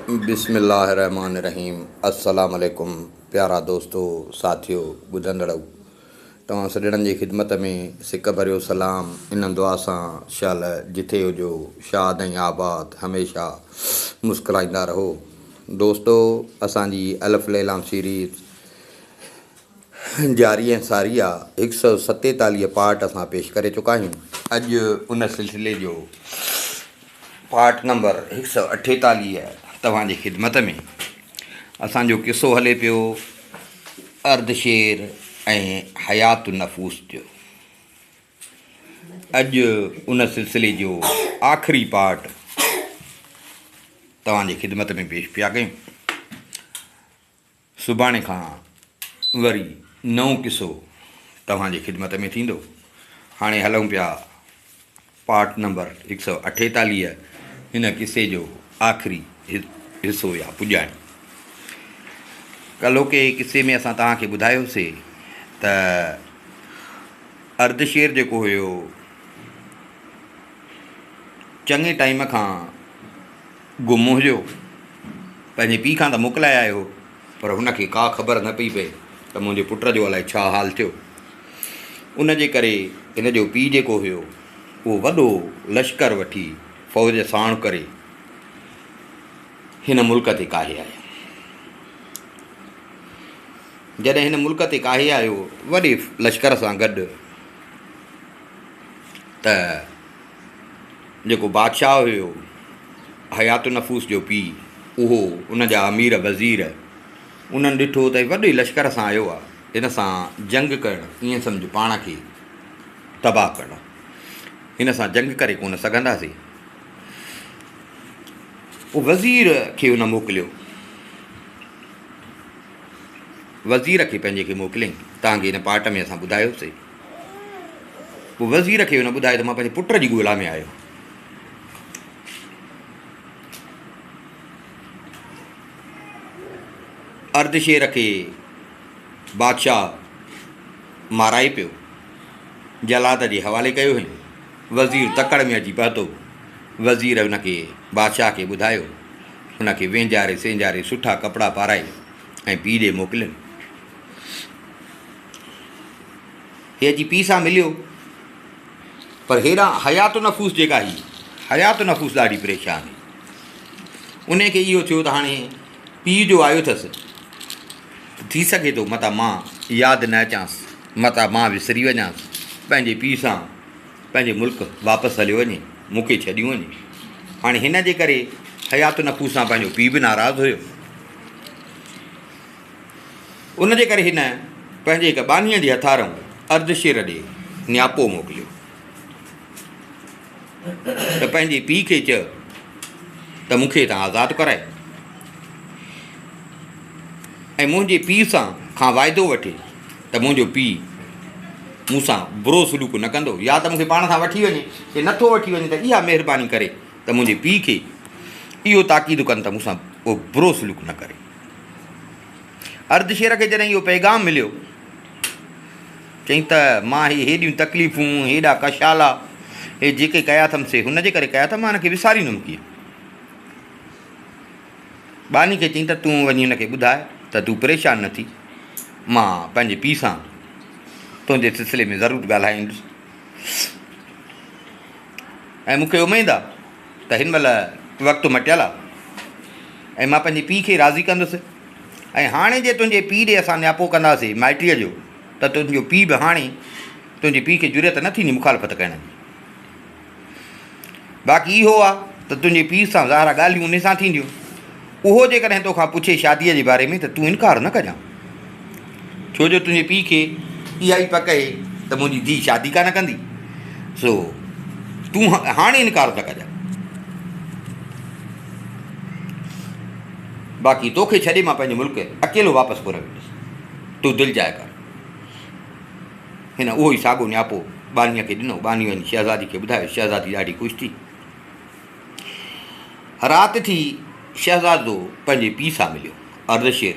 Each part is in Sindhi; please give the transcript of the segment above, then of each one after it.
بسم الله الرحمٰن الرحيم السلام عليڪم پيارا دوستو ساٿيو ٻڌندڙؤ توهان سڄڻن جي خدمت ۾ سڪ ڀريو سلام ان دعا سان شل جٿي هجو شاد ۽ آباد هميشه مسڪرائيندا رهو دوستو اسان جي الف ليلان سيريز جاري ۽ ساري آ هڪ سئو ستيتاليهه پارٽ اسان پيش ڪري چڪا آهيون اڄ ان سلسلي جو پارٽ نمبر هڪ سئو اٺيتاليهه توهان جي خدمت ۾ اسان جو قصو هلي پيو اردشير ۽ حيات النفوس جو اڄ ان سلسلي جو آخري پارٽ توهان جي خدمت ۾ پيش پيا ڪيون. سڀاڻي کان وري نئون قصو توهان جي خدمت ۾ ٿيندو. هاڻي هلون پيا پارٽ نمبر هڪ سئو اٺيتاليهه هن قصي جو آخري حصو يا پڄاڻي. ڪلهوڪي قصي ۾ اسان توهان کي ٻڌايوسي ته اردشير جيڪو هيو چڱي ٽائيم کان گم هيو. پنهنجي پيء کان ته موڪلائي آيو هو، پر هن کي ڪا خبر نه پئي پئي ته منهنجي پٽ جو الائي ڇا حال ٿيو. ان جي ڪري هن جو پيء جيڪو هيو، اهو وڏو لشڪر وٺي فوج ساڻ ڪري هن ملڪ تي ڪاهي آيو. جڏهن هن ملڪ تي ڪاهي آيو وڏي لشڪر سان گڏ ته جيڪو بادشاهه هيو، حيات النفوس جو پيء، اهو، ان جا امير وزير، انهن ڏٺو ته هي وڏي لشڪر سان آيو آهي، هن سان جنگ ڪرڻ ائين سمجهه پاڻ کي تباهه ڪرڻ آهي، هن سان جنگ ڪري ڪونه سگهنداسين. پوء وزير کي هن موڪليو. وزير کي پنهنجي کي موڪليائين، تان کي هن پارٽ ۾ اسان ٻڌايوسين. پوء وزير کي هن ٻڌايو ته مان پنهنجي پٽ جي ڳولا ۾ آيو آهيان. اردشير کي بادشاهه مارائي پيو، جلاد جي حوالي ڪيو هين. وزير تڪڙ ۾ اچي پهتو. وزير هن کي بادشاهه کي ٻڌايو. هن کي وهنجاري سهنجاري سٺا ڪپڙا پارائي ۽ پيء ڏي موڪلين. هي اچي پيء سان مليو. پر هيڏانهن حيات النفوس جيڪا هئي، حيات النفوس ڏاڍي پريشان هئي. انهي کي اهو ٿيو ته هاڻي پيء جو آيو اٿس، ٿي سگهي ٿو متان مان ياد نه اچانس، متان مان وسري وڃانس، پنهنجي پيء سان پنهنجي ملڪ واپس هليو وڃي، مون کي ڇڏيون وڃي. هاڻي هن جي ڪري حيات النفوس سان پنهنجو پيء به ناراض هيو. ان جي ڪري هن پنهنجي هڪ ٻانهيء جي هٿارئون اردشير ڏي نياپو موڪليو ته پنهنجي پيء کي چئه ته مون کي هتان آزاد ڪرائي ۽ منهنجي پيء سان کان واعدو وٺي ته منهنجو پيء مون سان برو سلوڪ نه ڪندو يا ته مون کي پاڻ سان وٺي وڃي، جي نٿو وٺي وڃي ته اها مهرباني ڪري ته منهنجي پيء کي اهو تاڪيد ڪن ته مون سان ڪو برو سلوڪ نه ڪري. اردشير کي جڏهن اهو پيغام مليو، چيائين ته مان هي هيڏيون تڪليفون، هيڏا ڪشالا، هي جيڪي ڪيا اٿم سي هن جي ڪري ڪيا اٿم، مان هن کي وساريندم ڪيئن؟ ٻانهي کي چيائين ته تون وڃي هن کي ٻڌاء ته تون پريشان نه ٿي، مان پنهنجي پيء سان تنهنجي سلسلي ۾ ضرور ڳالهائيندس ۽ مون کي اميد آهي ته هن مهل وقت مٽيل آهي ۽ مان پنهنجي پيء کي راضي ڪندس ۽ هاڻي جي تنهنجي پيء ڏي اسان نياپو ڪنداسين مائٽيء جو ته تنهنجو پيء به هاڻي تنهنجي پيء کي جرئت نه ٿيندي مخالفت ڪرڻ جي. باقي اهو آ ته تنهنجي پيء سان ظاهر آ ڳالهيون انهي سان ٿينديون. اهو جيڪڏهن توکان پڇي شاديء جي باري ۾ ته تون انڪار نه ڪجان. ڇو جو تنهنجي پيء کي اها ئي پڪ اهي ته منهنجي ڌيء شادي ڪانه ڪندي. سو تون هاڻي انڪار نه ڪجان. باقي توکي ڇڏي مان پنهنجي ملڪ اڪيلو واپس ڪونه ويندس. تون دلجاء ڪر. هن اهو ئي ساڳو نياپو ٻانهيء کي ڏنو. ٻانهي وڃي شهزادي کي ٻڌايو. شهزادي ڏاڍي خوش ٿي. رات ٿي، شهزادو پنهنجي پيء سان مليو. اردشير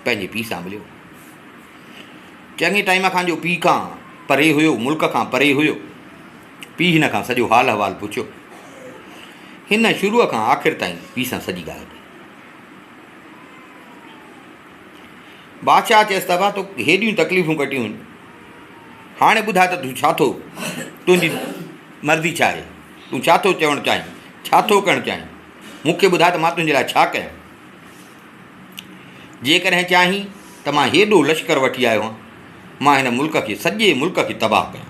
پنهنجي پيء سان مليو. چڱي ٽائيم کان جو پيء کان پري هيو، ملڪ کان پري هيو. پيء هن کان سڄو حال احوال پڇيو. هن شروع کان آخر تائين پيء سان سڄي ڳالهه ڪئي. بادشاهه چيس ته ابا تو هيڏيون تڪليفون ڪٽيون آهن، هاڻي ٻڌاء ته تون ڇا ٿو، تنهنجي مرضي ڇا آهي، تون ڇا ٿو چوڻ چاهين، ڇا ٿو ڪرڻ چاهين، مون کي ٻڌاء ته مان تنهنجي لاء ڇا ڪيان. جيڪڏهن چاهين ته مان هيڏو لشڪر وٺي آيو آهيان، مان هن ملڪ کي، سڄي ملڪ کي تباهه ڪيان.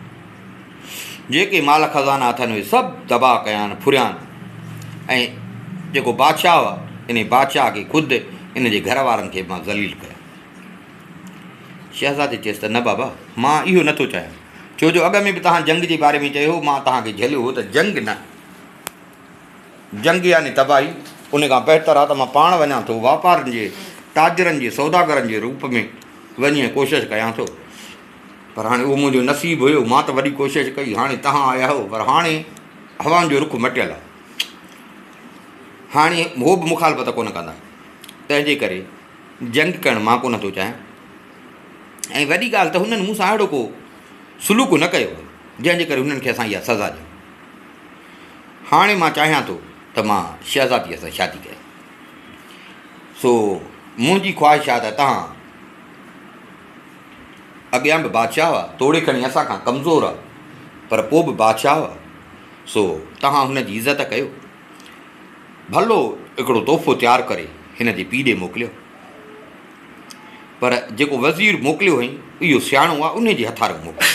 جيڪي مال خزانا اٿن اهي سڀ تباهه ڪيان، ڦريان ۽ جيڪو بادشاهه آهي، انهي بادشاهه کي خود ان جي گهر وارن کي به مان ذليل ڪيان. شهزادي چيس ته نه بابا، مان اهو نه ٿو چاهيان، ڇو جو اڳ ۾ به توهان جنگ جي باري ۾ چيو هو، مان توهان کي جهليو هو ته جنگ نه. جنگ يعني تباهي، ان کان بهتر آهي ته مان پاڻ وڃان ٿو، واپارين جي، تاجرن جي، سوداگرن جي روپ ۾ وڃي ۽ ڪوشش ڪيان ٿو. پر هاڻي اهو منهنجو نصيب هيو، مان ته وڏي ڪوشش ڪئي، هاڻي توهان آيا آهيو، پر هاڻي هوائن جو رخ مٽيل آهي. هاڻي هو به مخالفت ڪونه ڪندا، تنهن جي ڪري جنگ ڪرڻ مان ڪونه ٿو چاهيان ۽ وڏي ڳالهه ته هنن مون سان اهڙو ڪو سلوڪ نه ڪيو آهي، جنهن جي ڪري هنن کي اسان اها سزا ڏيون. هاڻي مان چاهيان ٿو ته مان شهزاديء سان شادي ڪيان. سو منهنجي خواهش آهي ته توهان اڳيان به بادشاهه هئا، توڙي کڻي اسان کان ڪمزور آهي، پر پوء به بادشاهه هئا، سو توهان هن جي عزت ڪيو. ڀلو هڪڙو تحفو تيار ڪري هن جي پيء ڏي موڪليو. پر جيڪو وزير موڪليو هئين، اهو سياڻو آهي، انهي جي هٿارئون موڪليو.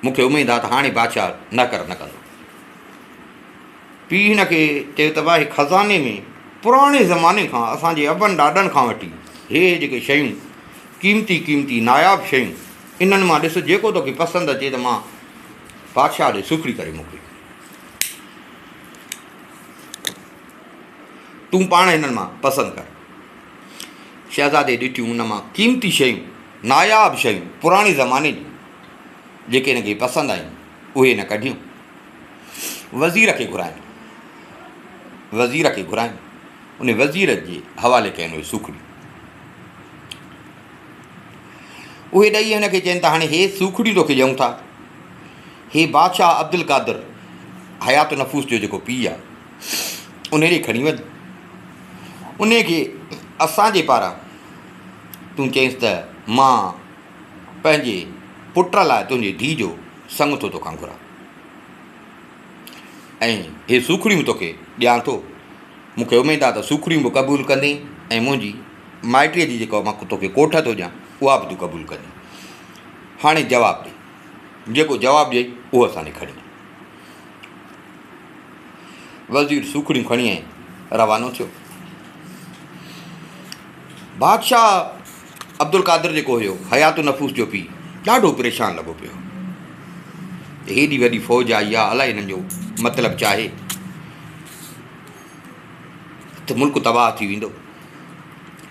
مون کي اميد آهي ته هاڻي بادشاهه نهڪر نه ڪندو. پيء هن کي چيو ته ڀاء خزاني ۾ پراڻي زماني کان اسان جي ابن ڏاڏن کان وٺي هي هي جيڪي شيون قيمتي قيمتي ناياب شيون انهن مان ڏس جيڪو توکي پسند اچي ته مان بادشاهه ڏي سوکڙي ڪري موڪليان. تون پاڻ هنن مان پسند ڪر. شهزادي ڏٺيون ان مان قيمتي شيون، ناياب شيون، پراڻي زماني جون، جيڪي هن کي پسند آيون، اهي هن ڪڍيون. وزير کي گهرايائين. وزير کي گهرايائين. ان وزير جي حوالي ڪين اهي سوکڙيون. اهي ڏئي هن کي چين ته هاڻي هي سوکڙيون توکي ڏيون ٿا. هي بادشاهه عبدالقادر حيات نفوس جو جيڪو پيء آهي، ان ڏي کڻي وڃ. انهيء کي اسان جي پاران تون چئينس ته مان پنهنجي پٽ لاء تنهنجي ڌيء جو سڱ ٿو توکان گهران ۽ هي سوکڙيون به توکي ڏيان ٿو. مون کي اميد آهي ته سوکڙيون به قبول ڪندين ۽ منهنجي مائٽيء جي جيڪا مان توکي ڪوٺ ٿو ڏيان، اها به تون قبول ڪندين. هاڻي جواب ڏي. جيڪو جواب ڏئي، اهو اسان ڏي کڻي آ. وزير سوکڙيون کڻي ۽ روانو ٿيو. بادشاهه عبدالقادر جيڪو هيو، حيات النفوس جو پيء، ڏاڍو پريشان لڳو پيو هو ته هيڏي وڏي فوج آئي آ، الائي هنن جو مطلب ڇا آهي ته ملڪ تباهه ٿي ويندو.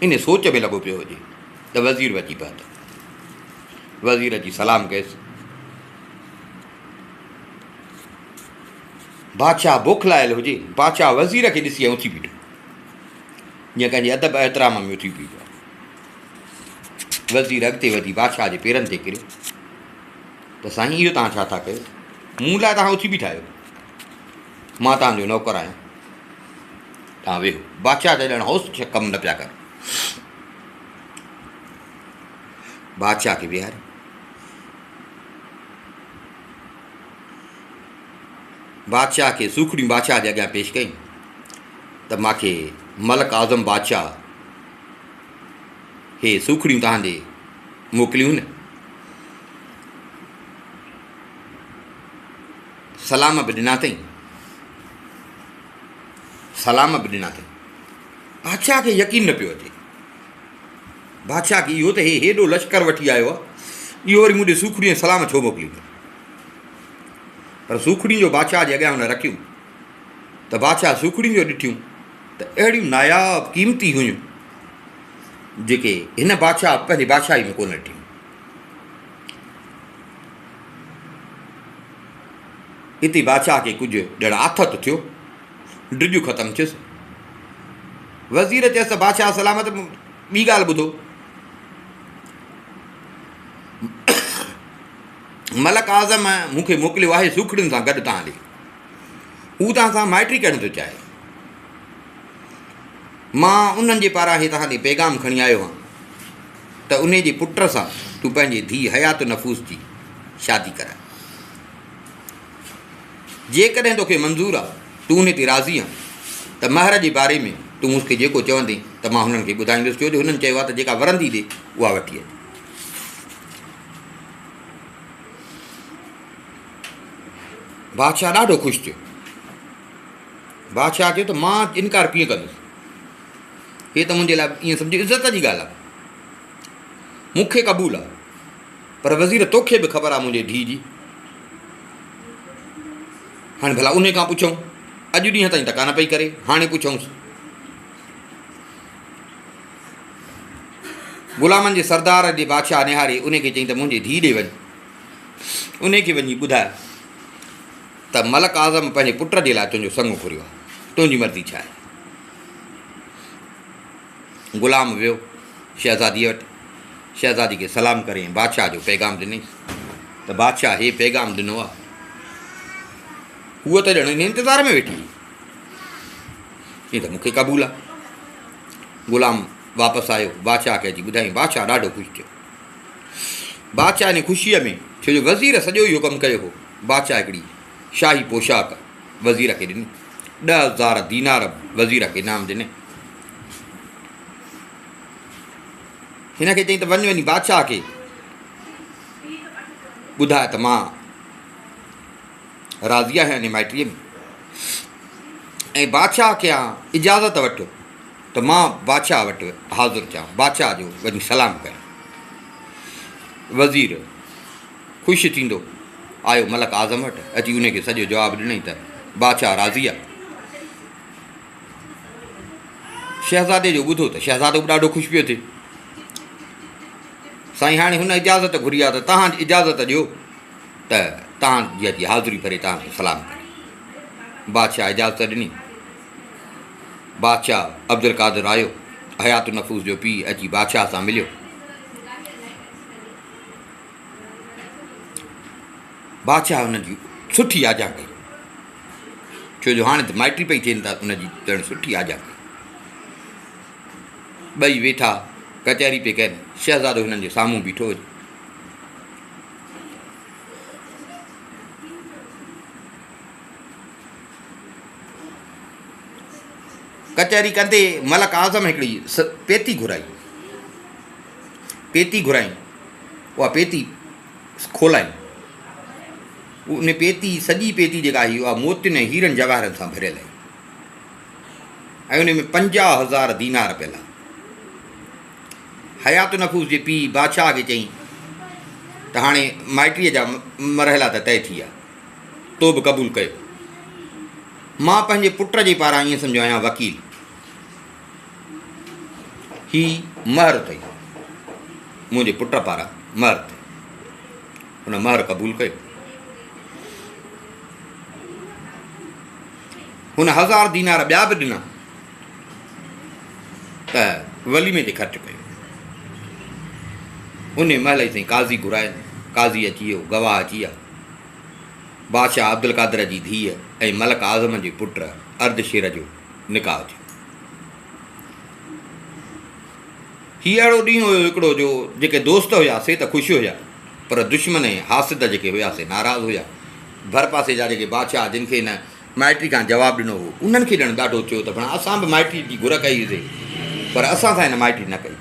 ان سوچ ۾ لڳو پيو هجي ته وزير به اچي پهتو. وزير اچي سلام ڪيس. بادشاهه بوکلايل هجي، بادشاهه وزير کي ڏسي ۽ اٿي بيٺو، جيئن ڪنهن جي ادب احترام ۾ اٿي بيهبو آهي. وزير اڳتي وڌي بادشاهه جي پيرن تي ڪريو ته سائين اهو توهان ڇا ٿا ڪيو؟ مون لاء توهان اٿي بيٺا آهيو، مان توهان جو نوڪر آهيان، توهان ويهو. بادشاهه جا ڄڻ هوس ڪم نه پيا ڪن. بادشاهه کي ويهاريو. بادشاهه کي سوکڙيون بادشاهه جي اڳيان پيش ڪيائين ته مان کي ملڪ اعظم بادشاهه هي سوکڙيون توهان ڏي موڪليون نه سلام به ڏنا اٿئي سلام به ڏنا اٿئي بادشاهه کي يقين نه پيو اچي بادشاهه کي اهو ته هي هيڏو لشڪر وٺي آيو آهي، اهو وري مون ڏي سوکڙيون ۽ سلام ڇو موڪليندو؟ پر سوکڙين جو بادشاهه جي اڳيان هن رکيون ته بادشاهه سوکڙين جو ڏٺيون ته اهڙيون ناياب قيمتي هيون جيڪي هن بادشاهه پنهنجي بادشاهي ۾ ڪونه ڏٺيون. اتي بادشاهه کي ڪجهه ڄڻ آٿت ٿيو. ڊڄ ختم ٿيس. وزير چيس ته بادشاهه سلامت ٻي ڳالهه ٻڌو. ملڪ اعظم مون کي موڪليو آهي سوکڙين سان گڏ توهان ڏي. هو توهان سان مائٽي ڪرڻ ٿو چاهي. مان انهن جي پاران هي توهان ڏي پيغام کڻي آيو آهيان ته انهي جي پٽ سان تون پنهنجي ڌيء حيات النفوس جي شادي ڪراء. جيڪڏهن توکي منظور آ، تون انهي تي راضي آن ته مهر جي باري ۾ تون مون کي جيڪو چوندين ته مان هنن کي ٻڌائيندس ڇو جو هنن چيو آ ته جيڪا ورندي ڏي اها وٺي اچ. بادشاهه ڏاڍو خوش ٿيو. بادشاهه چيو ته مان انڪار ڪيئن ڪندس؟ هيء ته منهنجي لاء ائين سمجهه عزت جي ڳالهه آهي. مون کي قبول آهي. پر وزير توکي به خبر آهي منهنجي ڌيء جي. هاڻي ڀلا انهي کان پڇون. اڄ ڏينهن تائين ته ڪانه پئي ڪري، هاڻي پڇونس. غلامن جي سردار ڏي بادشاهه نهاري انهي کي چيائين ته منهنجي ڌيء ڏي وڃ. انهي کي وڃي ٻڌاء. ته ملڪ اعظم پنهنجي پٽ جي لاء تنهنجو سڱ گهريو آهي، تنهنجي مرضي ڇا آهي؟ غلام ويو شهزاديء وٽ، شهزادي کي سلام ڪري ۽ بادشاهه جو پيغام ڏنائينس ته بادشاهه هي پيغام ڏنو آهي. هوء ته ڄڻ ان انتظار ۾ ويٺي هئي. چيائين ته مون کي قبول آهي. غلام واپس آيو، بادشاهه کي اچي ٻڌايائين، بادشاهه ڏاڍو خوش ٿيو. بادشاهه ان خوشيء ۾ ڇو جو وزير سڄو اهو ڪم ڪيو هو. بادشاهه هڪڙي شاهي پوشاڪ وزير کي ڏني. 10,000 دينار وزير کي انعام ڏني. هن کي چيائين ته وڃ وڃي بادشاهه کي ٻڌاء ته مان راضي آهيان ان مائٽيء ۾ ۽ بادشاهه کي اجازت وٺ ته مان بادشاهه وٽ حاضر ٿيان، بادشاهه جو وڃي سلام ڪيان. وزير خوش ٿيندو آيو ملڪ اعظم وٽ، اچي انهي کي سڄو جواب ڏنائين ته بادشاهه راضي آهي. شهزادي جو ٻڌو ته شهزادو به ڏاڍو خوش پيو ٿئي. سائين هاڻي هن اجازت گهري آهي ته توهان اجازت ڏيو ته توهان جي اچي حاضري ڀري توهان کي سلام ڪري. بادشاهه اجازت ڏني. بادشاهه عبدالقادر آيو. حيات النفوس جو پيء اچي بادشاهه سان مليو. بادشاهه هن جي سٺي آجيان ڪئي. ڇو جو هاڻي ته مائٽي پئي ٿين ته ان جي ڄڻ سٺي آجيان ڪئي. ٻئي ويٺا ڪچهري پئي ڪن. شهزادو هنن جي سامهون بيٺو هجي. ڪچهري ڪندي ملڪ اعظم هڪڙي پيتي گهرائي. پيتي گهرائين. اها پيتي کولائين. ان پيتي سڄي پيتي جيڪا هئي اها موتين ۽ هيرن جواهرن سان ڀريل هئي ۽ ان ۾ 50,000 دينار پيل هئا. حيات النفوس جي پيء بادشاهه کي چيائين ته هاڻي مائٽيء جا مرحلا ته طئي ٿي ويا. تو به قبول ڪيو. مان پنهنجي پٽ جي پاران ائين سمجهيو آهيان وڪيل. هي مهر اٿئي. منهنجي پٽ پاران مهر اٿئي. هن مهر قبول ڪيو. هن هزار دينار ٻيا به ڏنا ته وليمي تي خرچ ڪيو. انهي مهل ئي سائين قاضي گهرايو. قاضي اچي ويو، گواهه اچي ويا. بادشاهه عبدالقادر جي ڌيء ۽ ملڪ اعظم جي پٽ اردشير جو نڪاح ٿيو. هي اهڙو ڏينهن هيو هڪڙو جو جيڪي دوست هيا سي ته خوش هيا پر دشمن ۽ حاسد جيڪي هيا سي ناراض هيا. ڀرپاسي جا جيڪي بادشاهه جن کي هن مائٽي کان جواب ڏنو هو انهن کي ڄڻ ڏاڍو ٿيو ته ڀڻا اسان به مائٽي جي گهر ڪئي هئي سي پر اسان سان هن مائٽي نه ڪئي.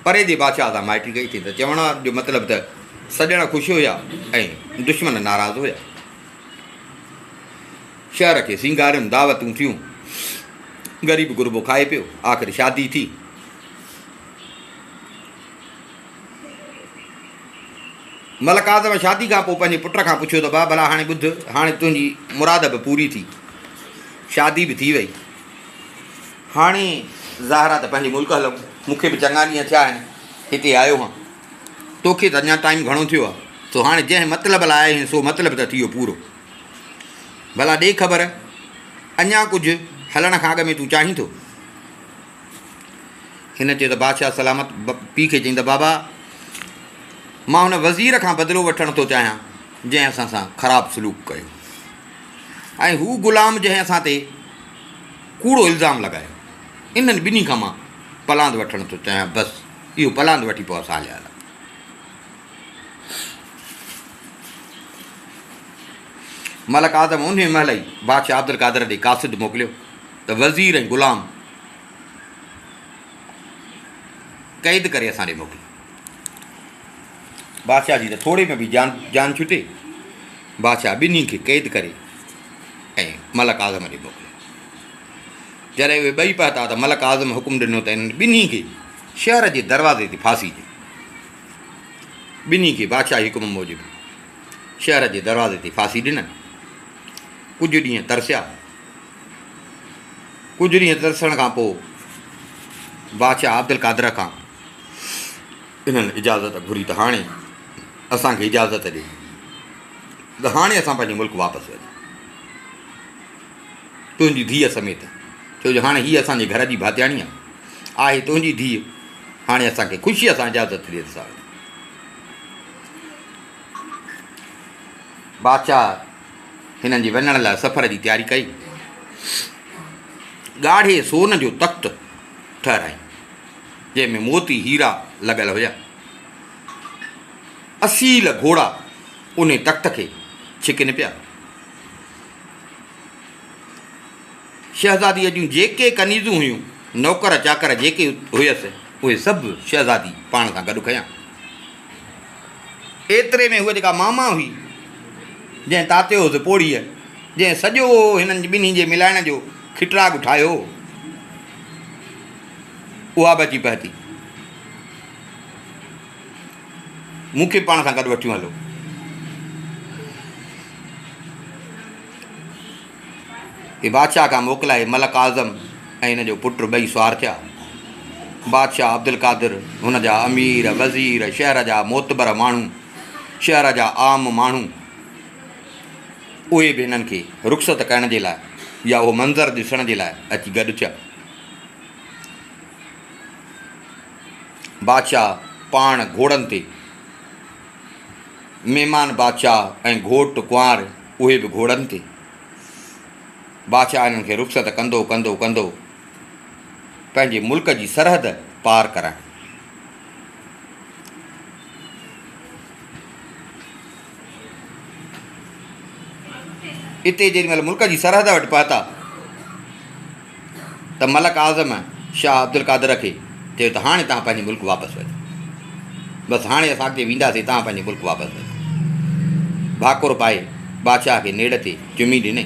پري جي بادشاهه سان مائٽي ڪئي ٿي ته چوڻ جو مطلب ته سڄڻ خوش هيا ۽ دشمن ناراض هيا. شهر کي سينگارين، دعوتون ٿيون. غريب غربو کائي پيو. آخر شادي ٿي. ملڪ اعظم شادي کان پوء پنهنجي پٽ کان پڇيو ته ڀاء ڀلا هاڻي ٻڌ، هاڻي تنهنجي مراد به پوري ٿي، شادي به ٿي وئي. هاڻي ظاهر آ ته پنهنجي ملڪ هلون. مون کي به چڱا ڏينهن ٿيا آهن هتي آيو هان. توکي ته اڃا ٽائيم گهڻو ٿيو آ. سو هاڻي جنهن مطلب لاء آيو هئين سو مطلب ته ٿي ويو پورو. ڀلا ڏي خبر، اڃا ڪجهه هلڻ کان اڳ ۾ تون چاهين ٿو؟ هن چيو ته بادشاهه سلامت پيء کي چيائين ته بابا مان هن وزير کان بدلو وٺڻ ٿو چاهيان جنهن اسان سان خراب سلوڪ ڪيو ۽ هو غلام جنهن اسان تي ڪوڙو الزام لڳايو. انهن ٻنهي کان مان پلاند وٺڻ ٿو چاهيان، بس اهو پلاند وٺي پوء اسان هليا هلون. ملڪ اعظم انهيء مهل ئي بادشاهه عبدالقادر ڏي قاصد موڪليو ته وزير ۽ غلام قيد ڪري اسان ڏي موڪل. بادشاهه جي ته ٿوري ۾ به جان جان ڇٽي. بادشاهه ٻنهي کي قيد ڪري ۽ ملڪ اعظم ڏي موڪليو. جڏهن اهي ٻئي پهتا ته ملڪ اعظم حڪم ڏنو ته انهن ٻنهي کي شهر جي دروازي تي ڦاسي ڏيو. ٻنهي کي بادشاهي حڪم موجب شهر جي دروازي تي ڦاسي ڏنن. ڪجهه ڏينهن ترسيا. ڪجهه ڏينهن ترسڻ کان پوء بادشاهه عبدالقادر کان انهن اجازت گهري ته هاڻي اسان کي اجازت ڏي ته هاڻي اسان پنهنجي ملڪ واپس وڃون تنهنجي ڌيء سميت، ڇو جو هاڻي هيء اسان جي گهر جي ڀاتياڻي آهي، تنهنجي ڌيء، هاڻي اسان کي خوشيء سان اجازت ڏي ته اسان وڃون. بادشاهه هنن جي وڃڻ لاء سفر جي تياري ڪئي. ڳاڙهي سون جو تخت ٺهرايائين، جنهن ۾ موتي هيرا لڳل هيا. اصيل گهوڙا انهي تخت کي ڇڪن پيا. شهزاديء جون جيڪي ڪنيزون هيون، نوڪر چاڪر جيڪي هيس، اهي سڀ شهزادي پاڻ سان گڏ کنيا. ايتري ۾ هوء جيڪا ماما هئي، جنهن تاتيو هوس پوڙهيء، جنهن سڄو هنن ٻنهي جي ملائڻ جو کٽراڳ ٺاهيو هو، اها به اچي پهتي. مون کي به پاڻ سان گڏ وٺيون هلو. هي بادشاهه کان موڪلائي ملڪ اعظم ۽ هن جو پٽ ٻئي سوار ٿيا. بادشاهه عبدالقادر، هن جا امير، وزير، شهر جا معتبر ماڻهو، شهر جا عام ماڻهو، اهي به هنن کي رخصت ڪرڻ جي لاء يا اهو منظر ڏسڻ جي لاء اچي گڏ ٿيا. بادشاهه پاڻ گهوڙن تي، مهمان بادشاهه ۽ گهوٽ ڪنوار اهي به گهوڙن تي. بادشاهه انهن کي رخصت ڪندو ڪندو ڪندو پنهنجي ملڪ جي سرحد پار ڪرائڻ. اتي جيڏي مهل ملڪ جي سرحد وٽ پهتا ته ملڪ اعظم شاهه عبدالقادر کي چيو ته هاڻي توهان پنهنجي ملڪ واپس وڃو. بس هاڻي اسان اڳتي وينداسين، توهان پنهنجي ملڪ واپس وڃو. ڀاڪر پائي بادشاهه کي نيڙ تي چمي ڏني.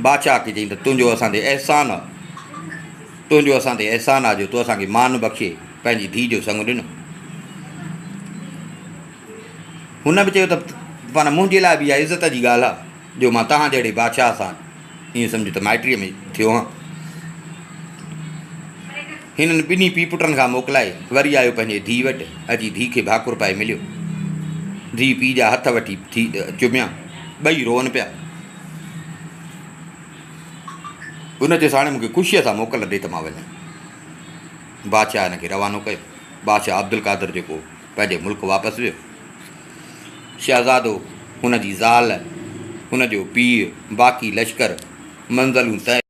بادشاهه کي چيائين ته تنهنجو اسان تي احسان آ، تنهنجو اسان تي احسان آ جو تو اسان کي مان بخشي پنهنجي ڌيء جو سڱ ڏنو. هن به چيو ته پاڻ منهنجي لاء به اها عزت جي ڳالهه آ جو مان توهان جهڙي بادشاهه سان ائين سمجهه ته مائٽيء ۾ ٿيو هان. هنن ٻنهي پيء پٽن کان موڪلائي وري آيو پنهنجي ڌيء وٽ. اچي ڌيء کي ڀاڪر پائي مليو. ڌيء پيء جا هٿ وٺي ٿي چميا. ٻئي روئن پيا. هن چيس هاڻي مون کي خوشيء سان موڪل ڏي ته مان وڃان. بادشاهه هن کي روانو ڪيو. بادشاهه عبدالقادر جيڪو پنهنجي ملڪ واپس ويو. شهزادو، هن جي زال، هن جو پيء، باقي لشڪر منزلون طئي.